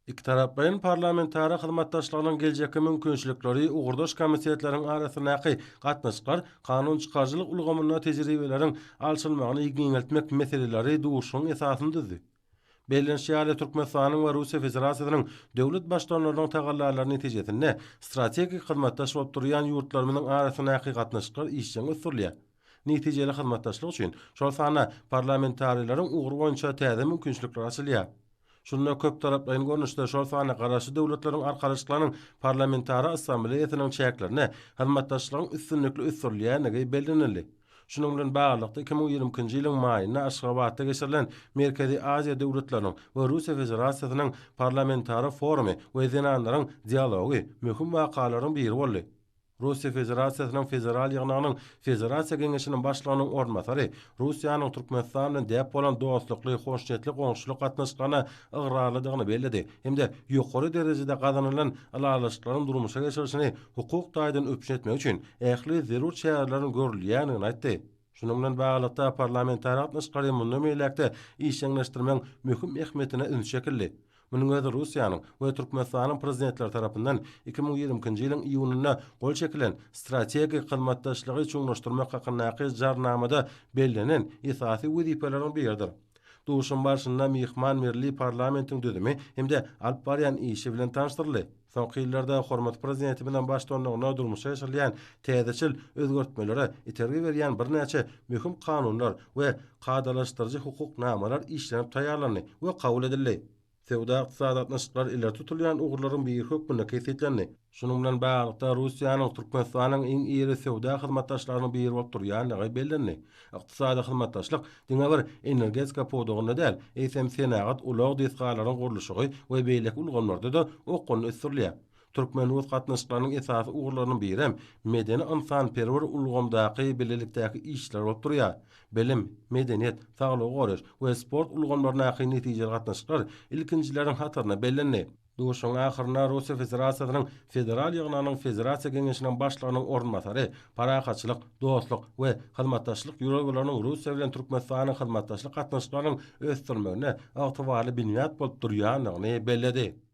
Ikitaraplaýyn parlamentara hyzmatdaşlygynyň geljekki mümkinçilikleri, ugurdaş komitetleriň arasyndaky gatnaşyklar, kanunçykaryjylyk ulgamynda tejribeleriň alşylmagyny giňeltmek meseleleri duşuşygyň esasyny düzdi. Bellenişi ýaly, Türkmenistanyň we Russiýa Federasiýasynyň döwlet Baştutanlarynyň tagallalary netijesinde strategik hyzmatdaş bolup durýan ýurtlarymyzyň arasyndaky gatnaşyklar işjeň ösdürilýär. Netijeli hyzmatdaşlyk üçin, şol sanda parlamentarileriň ugry boýunça täze mümkinçilikler açylýar. Şunda köptaraplaýyn görnüşde, şol sanda Garaşsyz Döwletleriň Arkalaşyklarynyň Parlamentara Assambleýasynyň çäklerinde hyzmatdaşlygyň üstünlikli ösdürilýändigi bellenildi. Şunuň bilen baglylykda, 2022-nji ýylyň maýynda Aşgabatda geçirilen Merkezi Aziýa döwletleriniň we Russiýa Federasiýasynyň Parlamentara forumy we zenanlaryň dialogy möhüm wakalaryň biri boldy. Russiýa Federasiýasynyň Federal Ýygnagynyň Federasiýa Geňeşiniň Başlygynyň orunbasary Russiýanyň Türkmenistan bilen däp bolan dostlukly, hoşniýetli goňşulyk gatnaşyklaryna ygrarlydygyny belledi hem-de ýokary derejede gazanylan ylalaşyklaryň durmuşa geçirilişini hukuk taýdan üpjün etmek üçin ähli zerur çäreleriň görülýändigini aýtdy. Şunuň bilen baglylykda, parlamentara gatnaşyklary mundan beýläk-de işjeňleşdirmegiň möhüm ähmiýetine üns çekildi. Munuň özi Russiýanyň we Türkmenistanyň Prezidentleri tarapyndan 2022-nji ýylyň iýunynda gol çekilen Strategik hyzmatdaşlygy çuňlaşdyrmak hakyndaky Jarnamada bellenen esasy wezipeleriň biridir. Duşuşygyň barşynda myhman milli parlamentiň düzümi hem-de alyp barýan işi bilen tanyşdyryldy. Soňky ýyllarda hormatly Prezidentimiziň baştutanlygynda durmuşa geçirilýän täzeçil özgertmelere itergi berýän birnäçe möhüm kanunlar we kadalaşdyryjy hukuk namalar işlenip taýýarlandy we kabul edildi. Söwda-ykdysady gatnaşyklar ileri tutulýan ugurlaryň biri hökmünde kesgitlendi. Şunuň bilen baglylykda, Russiýanyň Türkmenistanyň iň iri söwda hyzmatdaşlarynyň biri bolup durýandygy bellendi. Ykdysady hyzmatdaşlyk diňe bir energetika pudagynda däl, eýsem, senagat, ulag desgalaryň gurluşygy we beýleki ulgamlarda-da okgunly ösdürilýär. Türkmen-rus gatnaşyklarynyň esasy ugurlarynyň birem medeni-ynsanperwer ulgamdaky bilelikdäki işler bolup durýar. Bilim, medeniýet, saglygy goraýyş we sport ulgamlaryndaky netijeli gatnaşyklar ilkinjileriň hatarynda bellendi. Duşuşygyň ahyrynda Russiýa Federasiýasynyň Federal Ýygnagynyň Federasiýa Geňeşiniň Başlygynyň orunbasary parahatçylyk, dostluk we hyzmatdaşlyk ýörelgeleriniň Russiýa bilen Türkmenistanyň hyzmatdaşlyk gatnaşyklarynyň ösdürilmeginde ygtybarly binýat bolup durýandygyny belledi.